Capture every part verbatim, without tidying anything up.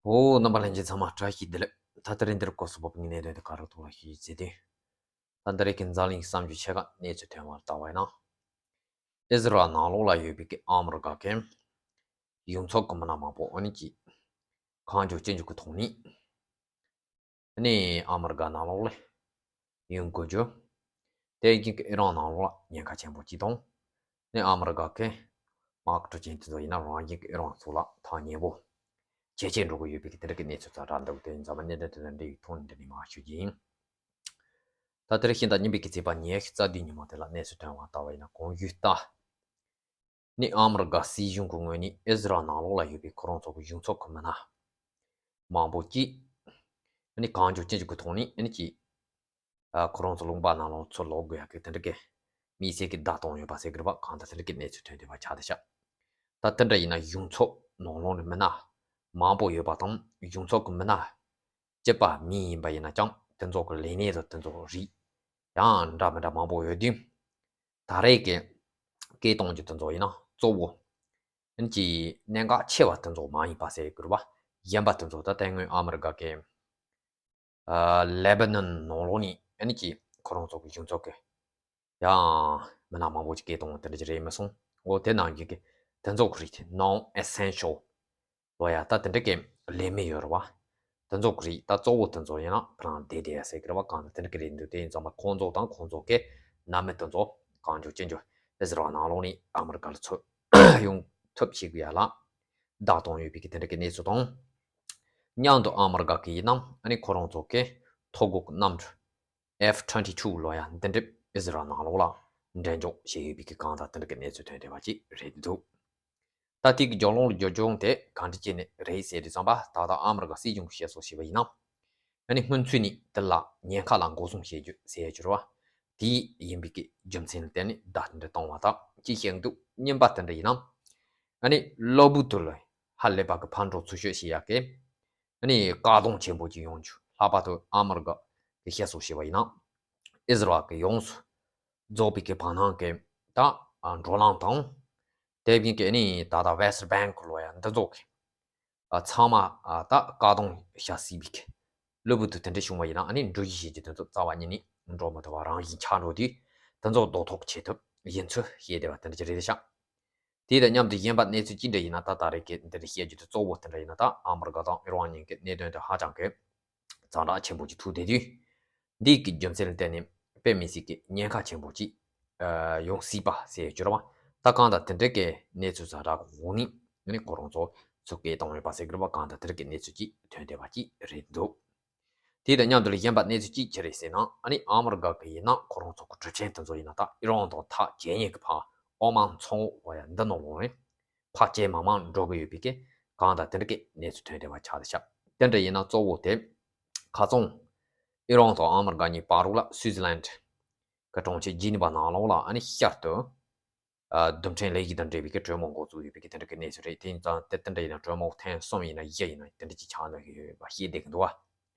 ཨོ། རྣམ་པ་ལྷན་རྒྱས་ཚང་མ་བཀྲ་ཤིས་བདེ་ལེགས། ད་ལྟ་རིང་འདིར་སྐོར་སོགས་པ་ངས་གནད་དོན་དེ་ག་རུ་ཐུག་ལ་ཞུས་ཟེར་དུས། ད་འདི་རིགས་ཀྱི་འཛམ་གླིང་གསར་འགྱུར་ཆེ་ཁག་གནས་ཚུལ་ཐོན་པར་ལྟ་བ་ཡིན་ན། ཨི་ཟི་རལ་ནང་ལོགས་ལ་ཡོད་པའི་གི་ཨ་མི་རི་ཀ་གི་གཞུང་ཚབ་ཀྱི་མི་སྣ་མང་པོ་ཨ་ནི་ཀྱི་གང་བྱུང་ཅི་འཇུག་གི་ཐོག་ནས། ཨ་ནི་ཨ་མི་རི་ཀ་ནང་ལོགས་ལ་ཡོང་དགོས་རྒྱུ། དེ་བཞིན་གྱི་ཨི་རན་ནང་ལོགས་ལ་ཉེན་ཁ་ཆེན་པོ་ཅིག་དང་། ཨ་ནི་ཨ་མི་རི་ཀ་གི་དམག་གྲུ་ཆེན་དེ་ཚོ་ཡིན་ན་རང་བཞིན་གྱི་ཨི་རན་ཚོ་ལ་ཐག་ཉེ་པོ་ཇེ་ཆེར་འགྲོ་གི་ཡོད་པའི་གི་དེ་འདྲ་གི་གནས་ཚུལ་ཙམ་ར་འདུག་དེ་ཡིན་ཙང་མ་གནད་དོན་དེ་འདྲ་འདྲ་ཡི་ཐོག་ནས་འདི་ནས་མར་ཞུ་རྒྱུ་ཡིན། ད་དེ་རིང་ཕྱི་ཟླ་གཉིས་པའི་གི་ཚེས་པ་ཉི་ཤུ་རྩ་བདུན་ཉིན་མོ་དེ་ལ་གནས་ཚུལ་ཐོན་པ་ལྟ་བ་ཡིན་ན་གོང་ཞུས་ལྟར། ནི་ཨ་མི་རི་ཀ་སྲིད་གཞུང་གི་ངོས་ནས་ཨི་ཟི་རལ་ནང་ལོགས་ལ་ཡོད་པའི་ཁོ་རང་ཚོ་གི་གཞུང་ཚབ་ཀྱི་མི་སྣ་མང་པོ་ཅིག་ནི་གང་བྱུང་ཅི་འཇུག་གི་ཐོག་ནས་ནི་ཅིག་ཁོ་རང་ཚོ་ལུང་པ་ནང་ལོགས་ཚུར་ལོག་དགོས་ཡག་གི་དེ་འདྲ་གི་དམིགས་བསལ་གྱི་བརྡ་བཏང་ཡོད་པ་ཟེར་གི་རེད་པ། གང་ལྟར་དེ་འདྲ་གི་གནས་ཚུལ་ཐོན་བསྡད་པ་ཆགས་བསྡད་ཤག་ད་དེ་འདྲ་ཡིན་ན་གཞུང་ཚབ་ནང་ལོགས་ནས་མི་སྣ་མང་པོ་ཡོད་པ་དང་གཞུང་ཚབ་ཀྱི་མི་སྣ་སྐྱིད་པ་མི་ཡིན་པ་ཡིན་ན་ཀྱང་དེ་ཚོ་གི་ལས་གནས་དང་དེ་ཚོ་རིགས་ཡང་འདྲ་མི་འདྲ་མང་པོ་ཡོད་དུས། ད་རེས་ཀྱི་སྐད་གཏོང་རྒྱུ་དེ་ཚོ་ཡིན་ན་གཙོ་བོ་ཨ་ནི་ཀྱི་གནད་འགག་ཆེ་བ་དེ་ཚོ་མ་ཡིན་པ་ཟེར་དགོས་རེད་པ། གཞན་པ་དེ་ཚོ་ད་དེ་སྔོན་ཨ་མི་རི་ཀ་གི་ཨ་ལེ་བྷ་ནན་ནང་ལོགས་ནས་ཨ་ནི་ཀྱི་ཁོ་རང་ཚོ་གི་གཞུང་ཚབ་ཀྱི་ཡང་མི་སྣ་མང་པོ་ཅིག་སྐད་གཏོང་དེ་འདྲ་ཅིག་རེད་མི་སོང་། འོ་དེ་ནང་བཞིན་གྱི་དེ་ཚོ་གི་རིགས་non essential ལོ་ཡ་ད་དེ་འདྲ་གི་ལས་མི་ཡོད་རེད་པ། དེ་ཚོ་གི་རིགས་ད་གཙོ་བོ་དེ་ཚོ་ཡིན་ན་ཕ་རང་བསྡད་བསྡད་ཡ་ཟེར་གི་རེད་པ། གང་ལྟར་དེ་འདྲ་གི་རེད་འདུག་དེ་ཡིན་ཙང་མ་ཁོང་ཚོ་དང་ཁོང་ཚོ་གི་ནང་མི་དེ་ཚོ་གང་བྱུང་ཅི་འཇུག་ཨི་ཟི་རལ་ནང་ལོགས་ནས་ཨ་མི་རི་ཀ་ལ་ཚུར་ཡོང་ཐབས་བྱེད་དགོས་ཡ་ལ་བརྡ་གཏོང་ཡོད་པའི་གི་དེ་འདྲ་གི་གནས་ཚུལ་དང་། མཉམ་དུ་ཨ་མི་རི་ཀ་གི་ཡིན་ན་ཨ་ནི་ཁོ་རང་ཚོ་གི་ཐོ་འགོད་གནམ་གྲུ་F twenty two ལོ་ཡ་འདི་འདྲ་ཨི་ཟི་རལ་ནང་ལོགས་ལ་འགྲེམས་འཇོག་བྱས་ཡོད་པའི་གི་གང་ལྟར་དེ་འདྲ་གི་གནས་ཚུལ་ཐོན་བསྡད་པ་ཅིག་རེད་འདུག་ད་དེ་གི་རྒྱང་ལོང་ལ་བསྒྱུར་བྱུང་དེ་གང་འདྲ་བྱས་ནས་རེད་ཟེར་དུས་ཙམ་པ་ད་ལྟ་ཨ་མི་རི་ཀ་སྲིད་གཞུང་གིས་བཤད་སྲོལ་བྱས་པ་ཡིན་ན། ཨ་ནི་སྔོན་ཚུད་ནས་དེ་ལ་ཉེན་ཁ་ལ་འགོག་སྲུང་བྱེད་རྒྱུ་ཟེར་ཡ་ཅིག་རེད་པ། དེ་ཡིན་པའི་གི་རྒྱུ་མཚན་ལ་བརྟེན་ནས་བརྡ་དེ་འདྲ་བཏང་བ་དང་ཅིག་བཤད་འདུག་གཉིས་པ་དེ་འདྲ་ཡིན་ན། ཨ་ནི་གློ་བུར་དུ་ལ་ཧ་ལས་པ་གི་ཕར་འགྲོ་ཚུར་ཤོད་བྱེད་ཡ་གི་ཨ་ནི་བཀག་སྡོམ་ཆེན་པོ་ཅིག་ཡོང་རྒྱུ། ལྷག་པར་དུ་ཨ་མི་རི་ཀ་གི་བཤད་སྲོལ་བྱས་པ་ཡིན་ན། ཨི་ཟི་རལ་གི་ཡོངས་སུ་རྫོགས་པའི་གི་བར་སྣང་གི་ད་འགྲོ་ལམ་དང་། དེ་བཞིན་གྱི་ཨ་ནི་ད་ལྟ་West Bank ལོ་ཡ་འདི་ཚོ་གི་ཚང་མ་ད་བཀག་སྡོམ་བྱ་སྲིད་པའི་གི་གློ་བུར་དུ་དེ་འདྲ་བྱུང་བ་ཡིན་ན་ཨ་ནི་འགྲུལ་བཞུད་བྱེད་རྒྱུ་དེ་ཚོ་རྩ་བ་ཉིད་ནས་འགྲོ་མི་ཐུབ་པ་རང་བཞིན་ཆགས་འགྲོ་དུས། དེ་ཚོ་ཟློག་ཐབས་བྱེད་ཐབས་ཡིན་ཚུལ་བཤད་བསྡད་པ་དེ་འདྲ་ཅིག་རེད་ཤག་དེ་དང་མཉམ་དུ་གཞན་པ་གནས་ཚུལ་ཅི་འདྲ་ཡིན་ན་ད་ད་རེས་ཀྱི་འདི་འདྲ་བཤད་རྒྱུ་དེ་གཙོ་བོ་དེ་འདྲ་ཡིན་ན་ད་ཨ་མི་རི་ཀ་དང་ཨི་རན་གཉིས་ཀྱི་གནད་དོན་དེ་ཧ་ཅང་གི་ཛ་དྲག་ཆེན་པོ་ཅིག་ཐུག་བསྡད་དུས། འདི་གི་རྒྱུ་མཚན་ལ་བརྟེན་ནས་དཔེ་མི་སྲིད་ཀྱི་ཉེན་ཁ་ཆེན་པོ་ཅིག་ཨ་ཡོང་སྲིད་པ་ཟེར་རྒྱུ་རེད་པ། ད་གང་ལྟར་དེ་འདྲ་གི་གནས་ཚུལ་ཛ་དྲག་གི་འོག་ནས་ཨ་ནི་ཁོ་རང་ཚོ་ཚུར་སྐད་གཏོང་ཡོད་པ་ཟེར་གི་རེད་པ། གང་ལྟར་དེ་འདྲ་གི་གནས་ཚུལ་ཅིག་ཐོན་བསྡད་པ་ཅིག་རེད་འདུག་དེ་དང་མཉམ་དུ་གཞན་པ་གནས་ཚུལ་གཅིག་ཅི་རེད་ཟེར་ན། ཨ་ནི་ཨ་མི་རི་ཀ་གི་ཡིན་ན་ཁོ་རང་ཚོ་གི་གྲུ་ཆེན་དེ་ཚོ་ཡིན་ན་ད་ཨི་རན་དང་ཐག་ཇེ་ཉེ་གི་ཕར་ཨོ་མན་མཚོ་ལོ་ཡ་འདི་ནང་ལོགས་ནས་ཕར་ཇེ་མང་མང་འགྲོ་གི་ཡོད་པའི་གི་གང་ལྟར་དེ་འདྲ་གི་གནས་ཚུལ་ཐོན་བསྡད་པ་ཆགས་བསྡད་ཤག་དེ་འདྲ་ཡིན་ན་གཙོ་བོ་དེ་ཁ་སང་ཨི་རན་དང་ཨ་མི་རི་ཀ་གཉིས་བར་རོགས་ལ་སུའུ་ཛི་ལན་གི་གྲོང་ཁྱེར་ཇི་ནི་ཝ་ནང་ལོགས་ལ་ཨ་ནི་ཤར་དུ། ཨ། རྡུལ་ཕྲན་ལས་གཞི་དང་འབྲེལ་བའི་གི་གྲོས་མོལ་འགོ་བཙུགས་ཡོད་པའི་གི་དེ་འདྲ་གི་གནས་ཚུལ་རེད། དེ་ཡིན་ཙང་དེ་དེ་འདྲ་ཡིན་ན་གྲོས་མོལ་ཐེངས་གསུམ་ཡིན་ན་བཞི་ཡིན་ན་དེ་འདྲ་ཅིག་ཆགས་ནས་ཡོད་པ་ཤེས་བསྡད་ཀྱི་འདུག་བ།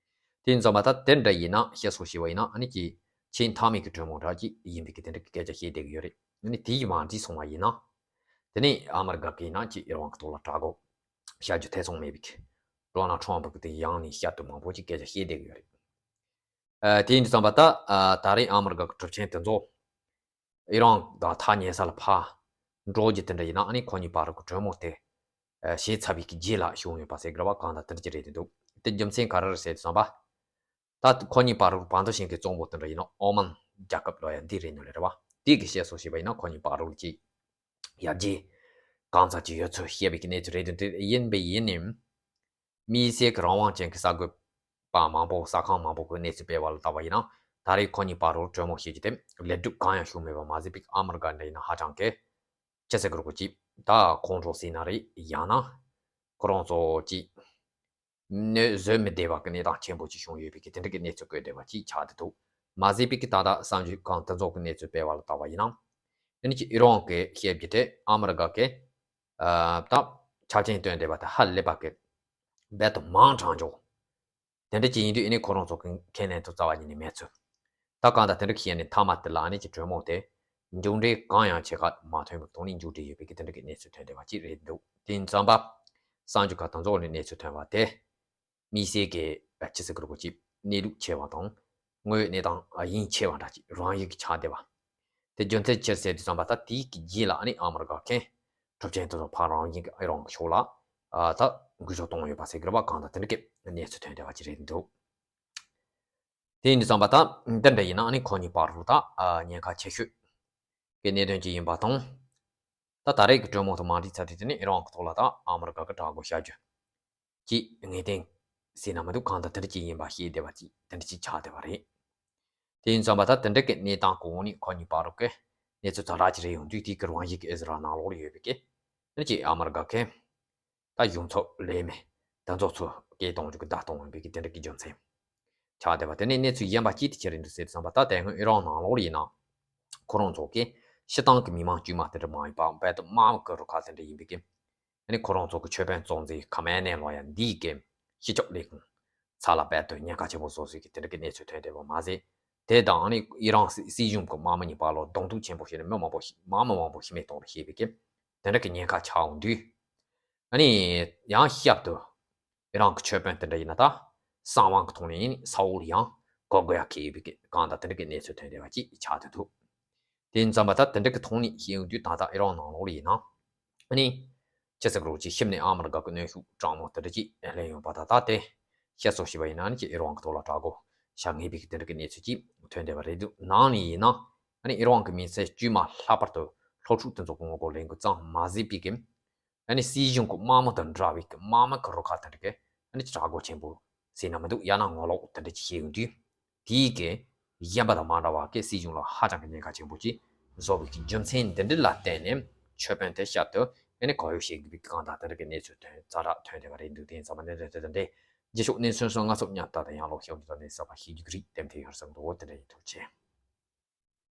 དེ་ཡིན་ཙང་མ་ད་དེ་འདྲ་ཡིན་ན་བཤད་སྲོལ་བྱས་པ་ཡིན་ན་ཨ་ནི་ཅིག་ཆེས་མཐའ་མའི་གི་གྲོས་མོལ་འདྲ་ཅིག་ཡིན་པའི་གི་དེ་འདྲ་གི་སྐད་ཆ་བཤད་བསྡད་ཀྱི་ཡོད་རེད། ཨ་ནི་དེ་ཡིས་མ་འགྲིག་སོང་བ་ཡིན་ན། དེ་ནས་ཨ་མི་རི་ཀ་གི་ཡིན་ན་ཅིག་ཨི་རན་གི་ཐོག་ལ་དྲག་གོ་བྱ་རྒྱུ་ཐེ་ཚོམ་མེད་པའི་གི་ཌོ་ནལ་ཊམ་ཕ་གི་དེ་ཡང་ནས་བསྐྱར་དུ་མང་པོ་ཅིག་སྐད་ཆ་བཤད་བསྡད་ཀྱི་ཡོད་རེད། ཨ། དེ་ཡིན་དུས་ཙམ་པ་ད་ཨ་ད་རེས་ཨ་མི་རི་ཀ་གི་གྲུ་ཆེན་དེ་ཚོ་ཨི་རན་དང་ཐག་ཉེ་ས་ལ་ཕར་འགྲོ་རྒྱུ་དེ་འདྲ་ཡིན་ན་ཨ་ནི་ཁོ་གཉིས་བར་གྱི་གྲོས་མོལ་དེ་ཨ་བྱས་ཚར་བའི་གི་རྗེས་ལ་བྱུང་ཡོད་པ་ཟེར་གི་རེད་བ། གང་ལྟར་དེ་འདྲ་ཅིག་རེད་འདུག་དེ་རྒྱུ་མཚན་ག་རེ་རེད་ཟེར་དུས་ཙམ་པ། ད་ཁོ་གཉིས་བར་གྱི་བར་འདུམ་བྱེད་མཁན་གཙོ་བོ་དེ་འདྲ་ཡིན་ན་ཨོ་མན་རྒྱལ་ཁབ་ལོ་ཡ་འདི་རེད་ནོ་རེད་བ། དེ་གི་བཤད་སྲོལ་བྱས་པ་ཡིན་ན་ཁོ་གཉིས་བར་གྱི་ཡར་རྒྱས་གང་ཙམ་ཅིག་ཡོད་ཚུལ་བཤད་པའི་གི་གནས་ཚུལ་རེད་འདུག་དེ་ཡིན་པས་ཡིན་ནའི། དམིགས་བསལ་གྱི་རང་དབང་ཅན་གྱི་གསར་འགོད་པ་མང་པོ་གསར་ཁང་མང་པོ་གི་གནས་ཚུལ་སྤེལ་བ་ལ་བལྟས་པ་ཡིན་ན། ད་རེས་ཁོ་གཉིས་བར་དུ་གྲོས་མོལ་བྱེད་རྒྱུ་དེ་ལེགས་གྲུབ་གང་ཡང་བྱུང་མེད་པ་མ་ཟད་པའི་ཨ་མི་རི་ཀ་འདྲ་ཡིན་ན་ཧ་ཅང་གི་ཅི་ཟེར་དགོས་རེད་གོ་ཅིག་ད་ཁོང་ཁྲོ་ཟིན་ན་རེད། ཡང་ན་ཁོ་རང་ཚོ་ཅིག་གནོད་བཟོད་མི་བདེ་བ་གི་གནས་སྟངས་ཆེན་པོ་ཅིག་བྱུང་ཡོད་པའི་གི་དེ་འདྲ་གི་གནས་ཚུལ་བཀོད་བསྡད་པ་ཅིག་ཆགས་བསྡད་འདུག་མ་ཟད་པའི་གི་ད་ལྟ་གསར་འགྱུར་ཁང་དེ་ཚོ་གི་གནས་ཚུལ་སྤེལ་བ་ལ་བལྟས་པ་ཡིན་ན། ཨ་ནི་ཅིག་ཨི་རན་གི་བཤད་རྒྱུ་དེ་ཨ་མི་རི་ཀ་གི་ཨ་ད་ཆ་རྐྱེན་བཏོན་བསྡད་པ་དེ་ཧ་ལས་པ་གི་རྦད་དེ་མང་དྲགས་འཇོག་དེ་འདྲ་ཅིག་ཡིན་དུས་ཨ་ནི་ཁོ་རང་ཚོ་གི་ཁས་ལེན་ཐུབ་རྩ་བ་ཉིད་ནས་མེད་ཚུལ། ད་གང་ལྟར་དེ་འདྲ་བཤད་ནས་མཐའ་མ་དེ་ལ་ཨ་ནི་ཅིག་གྲོས་མོལ་དེ་མཇུག་འབྲས་གང་ཡང་ཆེ་ཁག་མ་ཐོན་པའི་ཐོག་ནས་མཇུག་སྒྲིལ་ཡོད་པའི་གི་དེ་འདྲ་གི་གནས་ཚུལ་ཐོན་བསྡད་པ་ཅིག་རེད་འདུག་དེ་ཡིན་ཙམ་པ། གསར་འགྱུར་ཁག་དང་ཚོགས་ནས་གནས་ཚུལ་ཐོན་པ་ དམིགས་བསལ་གྱི་ཨ་ཅི་ཟེར་གི་རེད་གོ་ཅིག་གནས་ལུགས་ཆེ་བ་དང་། དངོས་ཡོད་གནས་སྟངས་ཨ་དབྱིངས་ཆེ་བ་འདྲ་ཅིག་རང་ཡིག་གི་ཆགས་བསྡད་པ། དེ་རྒྱུ་མཚན་ཅི་ཟེར་དུས་ཙམ་པ་ད་དེའི་གི་རྗེས་ལ་ཨ་ནི་ཨ་མི་རི་ཀ་གིས་གྲུབ་ཆེན་དེ་ཚོ་ཕར་རང་བཞིན་གྱི་ཨི་རན་གྱི་ཕྱོགས་ལ་ཨ་ད་འགུལ་ཕྱོགས་གཏོང་ཡོད་པ་ཟེར་གི་རེད་པ། གང་ལྟར་དེ་འདྲ་གི་གནས་ཚུལ་ཐོན་བསྡད་པ་ཅིག་རེད་འདུག་དེ་ཡིན་དུས་ཙམ་པ་ད་འདི་འདྲ་ཡིན་ན་ཨ་ནི་ཁོ་གཉིས་བར་དུ་ད་ཨ་ཉེན་ཁ་ཆེ་ཤོས་ཀྱི་གནད་དོན་ཅིག་ཡིན་པ་དང་། ད་ད་རེས་ཀྱི་གྲོས་མོལ་དུ་མ་འགྲིག་ཚར་དུས་དེ་ནི་ཨི་རན་གྱི་ཐོག་ལ་ད་ཨ་མི་རི་ཀ་གི་དྲག་རྒོལ་བྱ་རྒྱུ་ཅིག་ངེས་གཏན་ཟེར་ན་མི་འདུག་གང་ལྟར་དེ་འདྲ་ཅིག་ཡིན་པ་ཤེས་བསྡད་པ་ཅིག་དེ་འདྲ་ཅིག་ཆགས་བསྡད་པ་རེད། དེ་ཡིན་ཙམ་པ་ད་དེ་འདྲ་གི་གནས་སྟངས་གོ་ནི་ཁོ་གཉིས་བར་དུ་གི་གནས་ཚུལ་ཙག་དྲག་ཅིག་རེད་ཡོང་དུས། དེ་གི་རང་བཞིན་གྱི་ཨི་ཟི་རལ་ནང་ལོགས་ལ་ཡོད་པའི་གི་ཨ་ནི་ཅིག་ཨ་མི་རི་ཀ་གི་ད་གཞུང་ཚབ་ལས་མི་དེ་ཚོ་ཚོ་སྐད་གཏོང་རྒྱུ་གི་བརྡ་གཏོང་འོས་པའི་གི་དེ་འདྲ་གི་རྒྱུ་མཚན་ཆགས་བསྡད་པ། དེ་ནས་གནས་ཚུལ་གཞན་པ་གཅིག་དེ་ཅི་རེད་འདུག་ཟེར་དུས་ཙམ་པ་ད་དེ་སྔོན་ཨི་རན་ནང་ལོགས་ལ་ཡིན་ན་ཁོ་རང་ཚོ་གི་སྤྱིར་བཏང་གི་མི་མང་དཀྱུས་མ་དེ་འདྲ་མ་ཡིན་པ་རྦད་དེ་དམག་མི་གི་རུ་ཁག་དེ་འདྲ་ཡིན་པའི་གི་ཨ་ནི་ཁོ་རང་ཚོ་གི་ཆོས་དཔོན་གཙོ་འཛིན་ཁ་མ་ནེ་ལོ་ཡ་འདིའི་གི་སྤྱི་ཁྱབ་ལས་ཁུངས་ཚ་ལ་རྦད་དེ་ཉེན་ཁ་ཆེན་པོ་བཟོ་སྲིད་ཀྱི་དེ་འདྲ་གི་གནས་ཚུལ་ཐོན་བསྡད་པ་མ་ཟད། དེ་དང་ཨ་ནི་ཨི་རན་སྲིད་སྲིད་གཞུང་གི་དམག་མི་གཉིས་བར་ལ་གདོང་ཐུག་ཆེན་པོ་བྱས་ནས་མི་མང་པོ་ཞིག་དམག་མི་མང་པོ་ཤི་རྨས་གཏོང་རེ་བྱས་པའི་གི་དེ་འདྲ་གི་ཉེན་ཁ་ཆགས་འོང་དུས། ཨ་ནི་ཡང་ཞབས་ཏུ་ཨི་རན་གྱི་ཆོས་དཔོན་དེ་འདྲ་ཡིན་ན་ད་གསང་བ་གི་ཐོག་ནས་ཡིན་ས་འོག་ལ་ཡང་བཀོད་དགོས་ཡ་གི་ཡོད་པའི་གི་གང་ལྟར་དེ་འདྲ་གི་གནས་ཚུལ་ཐོན་བསྡད་པ་ཅིག་ཆགས་བསྡད་འདུག་དེ་ཡིན་ཙམ་པ་ད་དེ་འདྲ་གི་ཐོག་ནས་ཤེས་ཡོང་དུས་ད་ལྟ་ཨི་རན་ནང་ལོགས་ལ་ཡིན་ན་ཨ་ནི་ཅི་ཟེར་གི་རེད་གོ་ཅིག་ཞིབ་ནས་ཨ་མི་རི་ཀ་གི་གནོན་ཤུགས་དྲག་མོ་དེ་འདྲ་ཅིག་ལེན་ཡོང་པ་ད་ད་དེ་བཤད་སྲོལ་ཞིག་པ་ཡིན་ན་ཨ་ནི་ཅིག་ཨི་རན་གྱི་ཐོག་ལ་དྲག་རྒོལ་བྱ་ངེས་པའི་གི་དེ་འདྲ་གི་གནས་ཚུལ་ཅིག་ཐོན་བསྡད་པ་རེད་འདུག་ནང་ནས་ཡིན་ན་ཨ་ནི་ཨི་རན་གྱི་མི་སེར་དཀྱུས་མ་ལྷག་པར་དུ་སློབ་ཕྲུག་དེ་ཚོ་གི་ངོ་རྒོལ་ལས་འགུལ་ཙམ་མ་ཟད་པའི་གི་ཨ་ནི་སྲིད་གཞུང་གི་དམག་མི་དང་འདྲ་བའི་གི་དམག་མི་གི་རུ་ཁག་དེ་འདྲ་གི་ཨ་ནི་དྲག་རྒོལ་ཆེན་པོ་ཟེར་ན་མི་འདུག་ཡང་ན་ངོ་ལོག་དེ་འདྲ་ཅིག་བྱས་ཡོང་དུས། དེའི་གི་གཞན་པ་དང་མ་འདྲ་བ་གི་སྲིད་གཞུང་ལ་ཧ་ཅང་གི་ཉེན་ཁ་ཆེན་པོ་ཅིག་བཟོ་བའི་གི་རྒྱུ་མཚན་འདི་འདྲ་ལ་བརྟེན་ནས་ཆོས་དཔོན་དེ་ཞབས་ཏུ་ཨ་ནི་གོ་ཡོ་བྱེད་དགོས་པའི་གི་གང་ལྟར་དེ་འདྲ་གི་གནས་ཚུལ་ཐོན་ཙག་དྲག་ཐོན་བསྡད་པ་རེད་འདུག་དེ་ཡིན་ཙང་མ་འདི་འདྲ་དེ་འདྲ་རྗེས་ཕྱོགས་གནས་ཚུལ་སོགས་སྔ་ཚོད་མཉམ་ལྟ་དང་ཡང་ལོག་ཤོག་འདི་དང་གནས་ཚུལ་པ་ཤེས་རྒྱུ་གི་རིགས་ཏན་ཏན་ཡོད་བསམ་འདུག་དེ་འདྲ་ཡིན། ཐུགས་རྗེ་ཆེ།